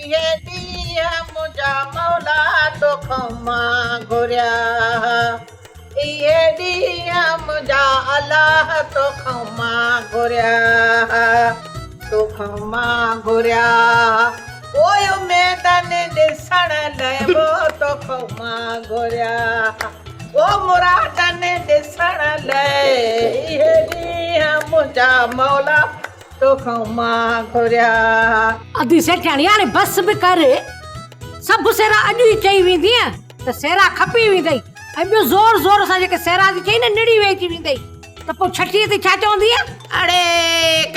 اهي ڏينهن منهنجا مولا توکان مان گهريا اهي ڏينهن منهنجا الله توکان مان گهريا توکان مان گهريا پوء اميدن ڏسڻ لئه به توکان مان گهريا او مرادن ڏسڻ لئه اهي ڏينهن منهنجا مولا توکان مان گهريا. ادي سيٺياڻي هاڻي بس به ڪر، سڀ سيرا اڄ ئي چئي ويندينء ته سيرا کپي ويندئي ۽ ٻيو زور زور سان جيڪي سيرا ٿي چئين نه نڙي ويهجي ويندئي ته پوء ڇٺيء تي ڇا چوندينء؟ اڙي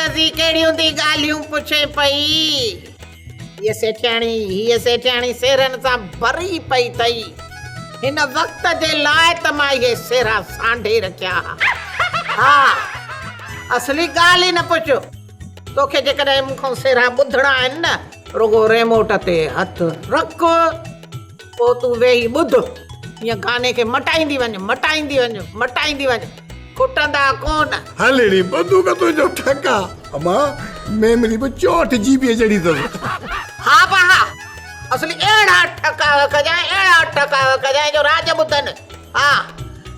قضي ڪهڙيون ٿي ڳالهيون پڇين پئي. هيء سيٺياڻي، هيء سيٺياڻي سيرن سان ڀري پئي اٿئي. هن وقت جي لاء ته مان اهي سيرا سانڍي رکيا ها. ها، اصلي ڳالهه ئي نه پڇ. توکي جيڪڏهن مون کان سيرا ٻڌڻا آهن نه، رڳو ريموٽ تي هٿ رک، پوء تون ويهي ٻڌ. هيئن گاني کي مٽائيندي وڃ، مٽائيندي وڃ، مٽائيندي وڃ. کٽندا ڪونه. هل اڙي بندوق تنهنجو ٺڪا. اما ميمري به چوهٺ جي بي جهڙي اٿس. ها با ها اصلي اهڙا ٺڪاء ڪجانء اهڙا ٺڪاء ڪجانء جو راڄ ٻڌن. ها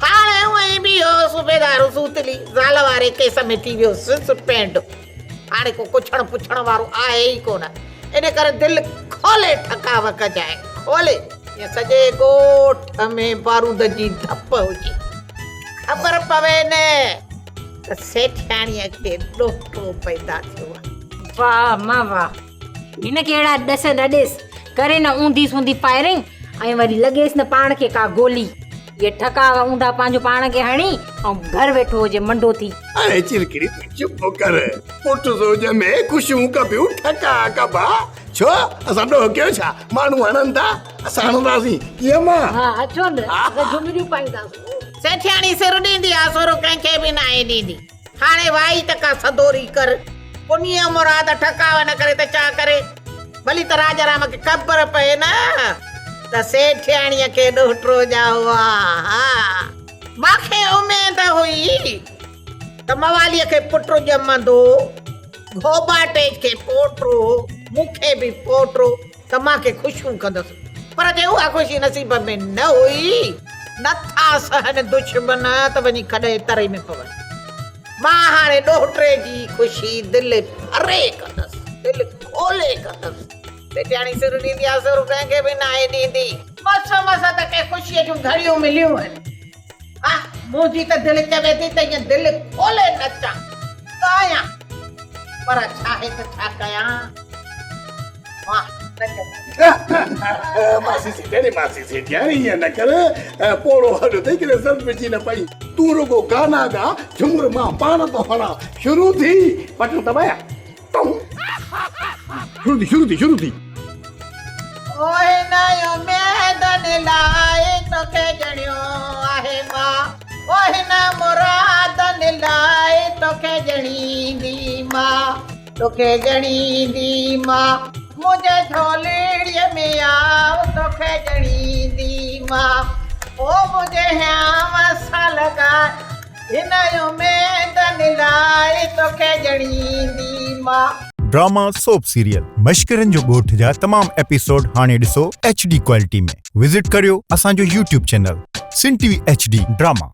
هاڻي هونئن ئي به اهو صوبيدار سوتلي زال واري ڪيس ۾ ٿي ويو سسپينڊ. هاڻي ڪو ڪڇڻ پڇڻ وارو آهي ئي ڪونه. ان ڪري دل کولي ٺڪاء ڪجانء کولي. جيئن سڄي ڳوٺ ۾ بارود جي ڌپ هجي. خبر پوي نه ته سيٺياڻيء کي ڏوهٽو پيدا ٿيو آهي. واهه امان واهه. هن کي اهڙا ڏس نه ڏيس. ڪري نه اونڌي سونڌي فائرنگ ۽ وري لڳيس نه پاڻ کي ڪا گولي. اهي ٺڪاء اونڌا پنهنجو پاڻ کي هڻي ۽ گهر ويٺو هجي منڊو ٿي. اڙي چرڪڙي تون چپ ڪر. پٽ ٿو ڄمي خوشيون ڪبيون ٺڪاء ڪبا. ڇو اسان ڏوهه ڪيو ڇا؟ ماڻهو هڻن ٿا اسان هڻنداسين ڪيئن امان؟ ها اچو نه اسان جهمريون پائينداسون. سيٺياڻي سر ڏيندي آ سر ڪنهن کي به ناهي ڏيندي. هاڻي وائي ته ڪا سدوري ڪر. پنيء مراد ٺڪاء نه ڪري ته ڇا ڪري؟ ڀلي ته راجا رام کي خبر پئي نه ته سيٺياڻيء کي ڏوهٽو ڄائو آ. ها مان کي اميد هئي ته مواليء کي پٽ ڄمندو. گهوٻاٽي کي پوٽو، مون کي به پوٽو ته مان ڪي خوشيون ڪندس. پر جي اها خوشي نصيب ۾ نه هئي، نه ٿا سهن دشمن ته وڃي کڏ جي تري ۾ پون. مان هاڻي ڏوهٽي جي خوشي دل ڀري ڪندس، دل کولي ڪندس. سيٺياڻي سر ڏيندي آ، سر ڪنهن کي به ناهي ڏيندي. مس مس ته ڪي خوشيء جون گهڙيون مليون آهن. آه! منهنجي ته دل چوي ٿي ته ائين دل کولي نچان، ڳايان، پر ڇاهي ته ڇا ڪيان؟ مان نچندس. ماسي سيٺياڻي، ماسي سيٺياڻي، ائين نه ڪر، پوڙهو هڏ اٿئي، ڪٿي سر پچي نه پئي. تون رڳو گانا ڳاء، جهمر مان پاڻ ٿو هڻان. شروع ٿي، بٽڻ دٻايان. شروع ٿي، شروع ٿي، شروع ٿي. اوهي نيو ميدن لاء توکي ڄڻيو آهي مان اوهي نه مرادن لاء توکي ڄڻيندي مان توکي ڄڻيندي مان منهنجي جهولڙيء ۾ آء توکي ڄڻيندي مان او منهنجي هيانء سان لڳاء هن اميدن لاء توکي ڄڻيندي مان. ڊراما سوپ سيريل مشڪرن جو ڳوٺ جا تمام ايپيسوڊ هاڻي ڏسو ايڇ ڊي ڪوالٽي ۾ وزٽ ڪريو اسان جو YouTube channel Sindh T V H D drama.